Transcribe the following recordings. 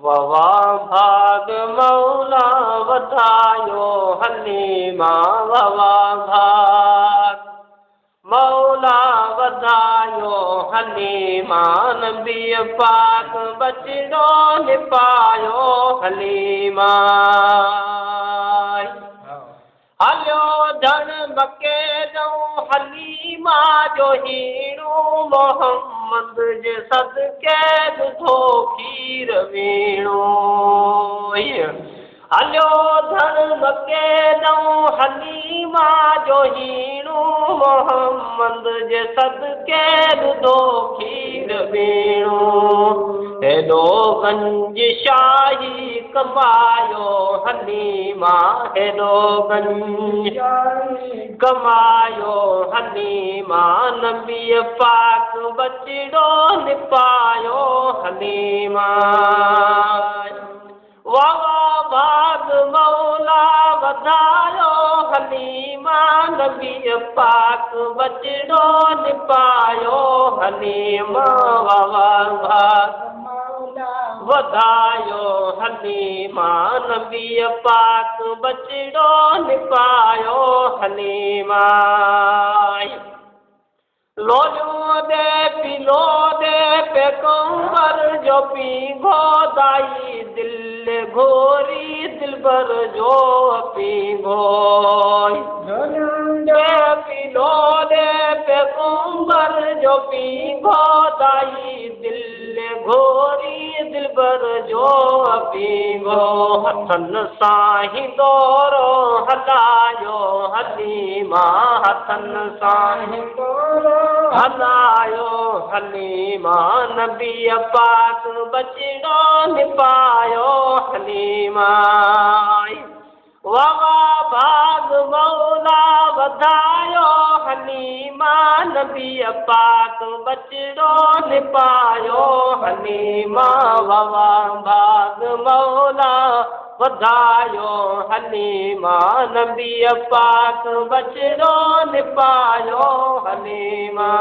ووا ڀاڳ مولا وڌايو حليما ووا ڀاڳ مولا وڌايو حليما نبي پاڪ ٻچڙو نپايو حليما هليو ڌڻ مڪي ڏئون حليما جو هيڻو محمد جي صدقي ڏڌو کير ويڻو هليو ڌڻ مڪي ڏئون حليما جو هيڻو محمد جي صدقي ڏڌو کير ويڻو هيڏو گنج شاهي ڪمايو حليما هيڏو گنج ڪمايو حليما نبي پاڪ ٻچڙو نپايو حليما واوا ڀاڳ مولا وڌايو حليما نبي پاڪ ٻچڙو نپايو حليما واوا ڀاڳ وڌايو حليما نبي پاڪ ٻچڙو نپايو حليما لوليون ڏي پيلو ڏي پيغمبر جو پينگهو دائي دل گهوري دلبر جو پينگهو لوليون ڏي پيلو ڏي پيغمبر جو پينگهو دائي دل گهوري دلبر جو پينگهو هٿن سان هي دورو هلايو حليما هٿن سان هلايو حليما نبي پاڪ ٻچڙو نپايو حليما ووا ڀاڳ مولا وڌايو حليما نبي پاڪ ٻچڙو نپايو حليما ووا ڀاڳ مولا وڌايو حليما نبي پاڪ ٻچڙو نپايو حليما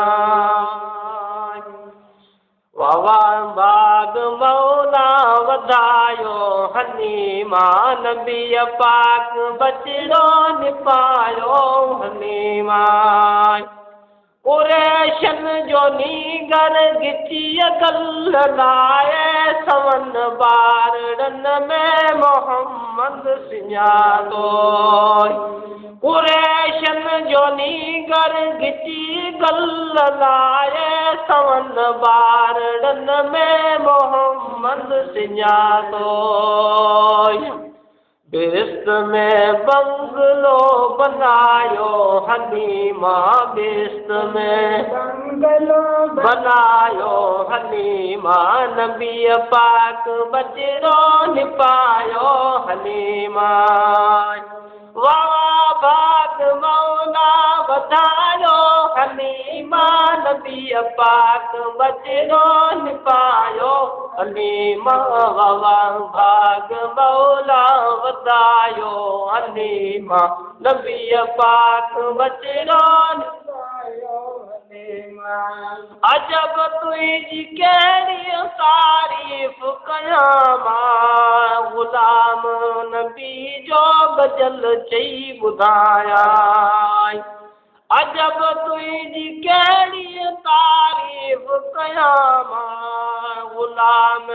ووا ڀاڳ مولا وڌايو حليما نبي پاڪ ٻچڙو نپايو حليما قريشن جو نينگر ڳچيء گل لائي سون ٻارڙن ۾ محمد سڃاتو قريشن جو نينگر ڳچي گل لائي سون ٻارڙن ۾ محمد سڃاتو بهشت ۾ بنگلو بنايو حليما بهشت ۾ بنگلو بنايو حليما نبي پاڪ ٻچڙو نپايو حليما واوا ڀاڳ مولا وڌايو حليما نبي پاڪ ٻچڙو نپايو حليما واوا ڀاڳ مولا وڌايو حليما نبي پاڪ ٻچڙو نپايو حليما عجب تنهنجي ڪهڙي تعريف ڪيان مان غلام نبي جو غزل چئي ٻڌايان عجب تنهنجي ڪهڙي تعريف ڪيان مان غلام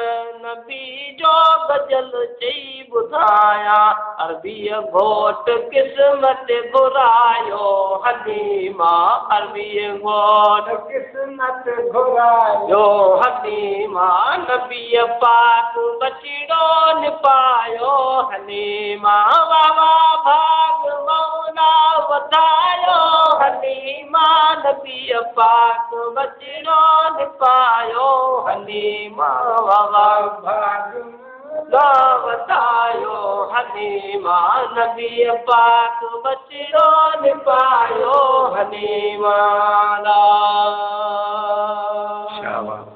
نبي جو غزل چئي ٻڌايان عربيء گهوٽ قسمت گهرايو حليما عربيء گهوٽ قسمت گهرايو حليما نبيء پاڪ ٻچڙو نپايو حليما واوا ڀاڳ مولا وڌايو حليما نبيء پاڪ ٻچڙو نپايو حليما واوا ڀاڳ وڌايو حليما نبي پاڪ ٻچڙو نپايو حليما شاباش.